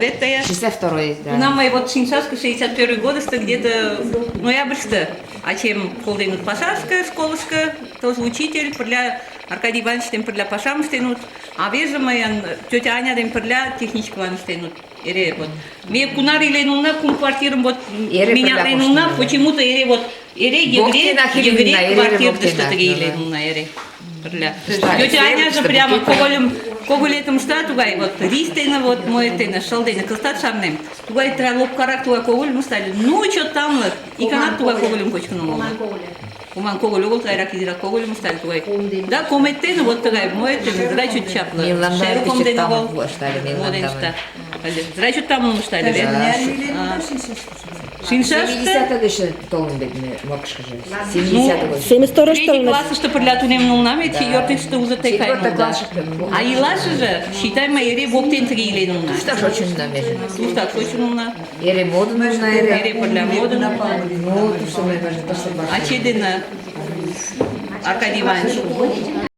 Это я 62-й, да. Тунам мый вот шинчашке 61 годышто где-то ноябрьыште ачем колтенут пашашке, школышко, тоже учитель, пырля Аркадий Иванович ден пырля пашам ыштенут. А веже мыйын тетя Аня ден пырля техничкылан ыштенут. Эре вот. Ме кунар илен улна, кум квартирым вот Эре пырля менятлен улна, коштын. Почему-то эре вот эре еврей, Воктенак еврей илен улна, эре квартирыште воктенак, тыге да, илен да. улна эре. Пырля. Что, Тетя Аняже что, прямо букет? когыльым когылетым ышта тугай, вот рис дене, вот моет дене, шыл дене, кызытат шарнем. Тугай тыгай лопкарак тугай когыльым ыштале. Ну, чот тамле. Иканат тугай когыльым кочкын омыл. Коман когыль огыл, тыгайрак изирак когыльым ыштале тугай. Да, комет дене, вот тыгай, моет дене, зря чот чапле. Мемнан Шер ком пичет дене тамле огыл. ыштале, Мо мемнан дене тамле. ышта. Зря чот тамлым ыштале, вет. Да. Шинчаште 70-й еще толын бит ме моргышкыжо. 70-й год. 72-ш Третий толын. классыште пырля тунемын улна, вет Да. четвертыйыште уже тый каен Четвертый улда. классыште. А илашыже, считай, мый эре воктен тыге илен улна. Туштак шочынна меже. Туштак шочын улна. Эре модын улна, эре. Эре пырля модын. Ну, тушто мый даже тыште баш. Ачий дене Аркадий Иванович.